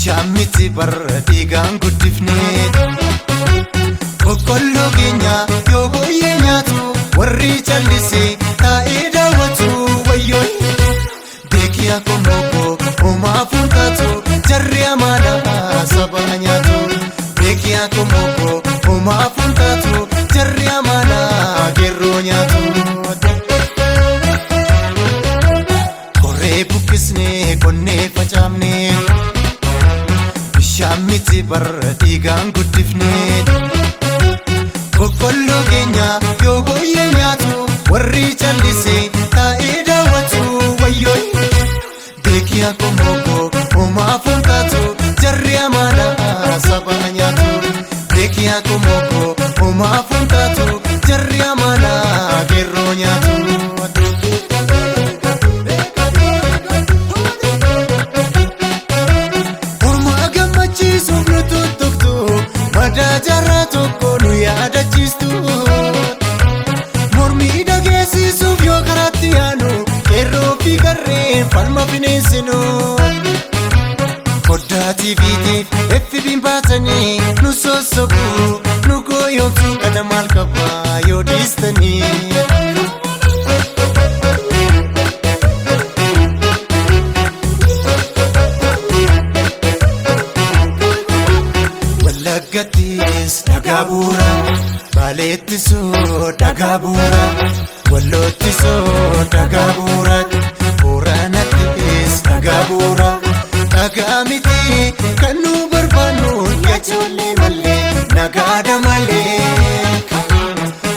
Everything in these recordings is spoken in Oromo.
Bishaan miti barra dhiigaan guddifne. Boqqolloo keenya yoo booyyee nyaatu, warri callisee taa'ee daawwatu wayyoo. Beekii akkuma homaa fuuntaatu, jarri amaanaa saba nyaatu. Beekii akkuma homaa fuuntaatu, jarri amaanaa geerroo nyaatu. Koree buqqisnee qonnee facaafne. Bishaan miti barra dhiigaan guddifne. Boqqolloo keenya yoo booyyee nyaatu, warri callisee taa'ee daawwatu wayyoo. Beekii akkuma homaa fuuntaatu, jarri amaanaa saba nyaatu. Beekii akkuma homaa fuuntaatu, jarri amaanaa geerroo nyaatu. Mormaa gammachiisuuf nu tuttuqtu, madaa jaarraa tokko nu yaadachiistu. Mormii dhageessisuuf yoo karaatti yaanu, qeerroo fi qarreen falma bineensinu. Foddaa TVtiif FB'n baatanii nu sossobu, nu gooyomsuu kana maal qabaa yoo dhiistanii. Wallaggattis dhagaa bu'uura, Baaleettisoo dhagaa bu'uura, Walloottisoo dhagaa bu'uura, Booranattis dhagaa bu'uura. Dhagaa miti kan nu barbaannu ijoollee malee, nagaadha malee.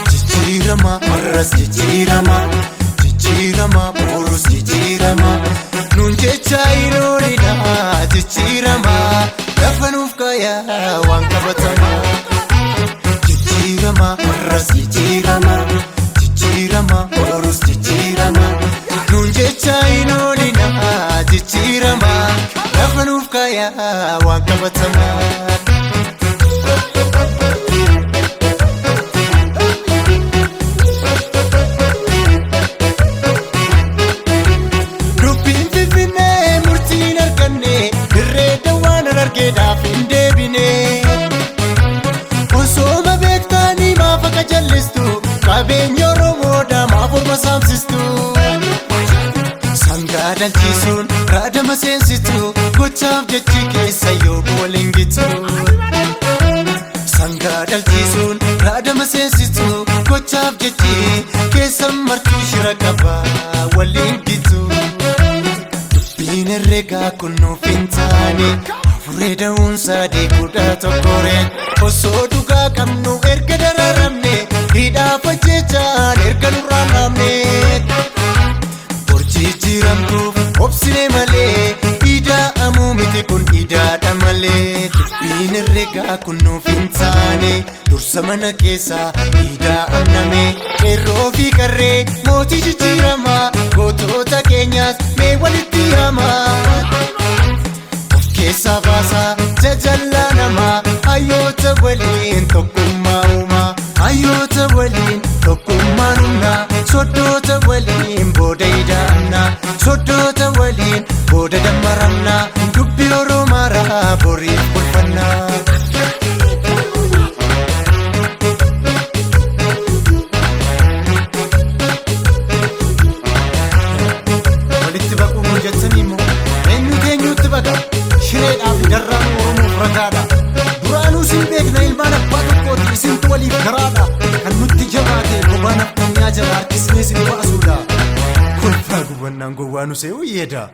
Jijjiirama har'as jijjiirama, jijjiirama borus jijjiirama. Nuun jecha iloolidha jijjiirama, lafa nuuf kaayaa waan qabatama. Jijjiirama har'as jijjiirama, jijjiirama borus jijjiirama. Nuun jecha iloolidha jijjiirama, lafa nuuf kaayaa waan qabatama. Dubbiin Finfinnee murtiin arganne, dirree dawaan argeedhaaf hin deebine. Osooma beektanii maaf akka jallistu, qabeenya Oromoodhaa maaf orma saamsistu. Sangaa dhalchisuun raadama seensitu, gochaaf jechi keessa yoo waliin gitu. Sangaa dhalchisuun raadama seensitu, gochaaf jechi keessa martuu shira qaba waliin gitu. Dubbiin herreegaa kun nuuf hin taane, furee da'uun sadii kudha tokkoree. Osoo dhugaa qabnu erga dararamne, hidhaaf ajjechaan erga nurraan dhaabne. Jijjiiramtuuf obsine malee, ida'amuu miti kun idaadha malee. Dubbiin herreegaa kun nuuf hin taane, dursa mana keessaa ida'amname. Qeerroo fi qarree mootii jijjiiramaa, gootota keenyaas mee walitti yaamaa. Of keessaa baasaa jajallaa namaa, hayyoota waliin tokkummaa uumaa. Hayyoota waliin tokkummaan humnaa, soddoota waliin booda ida'amna, soddoota waliin booda dammaramna, dubbii Oromaaraa boriif bulfannaa. Walitti baquu nu jettanii immoo eenyutu eenyutti baqa? Shireedhaa fi darraan Oromoof ragaadha. Duraanuu siin beekna ilmaan abbaa tokkooti, isintu waliif garaadha. Kan nutti jabaate bobaan aftanyaa jala harkisnee isin baasuudha. Kolfaa gubannaan gowwaa nu se'uu yeeda.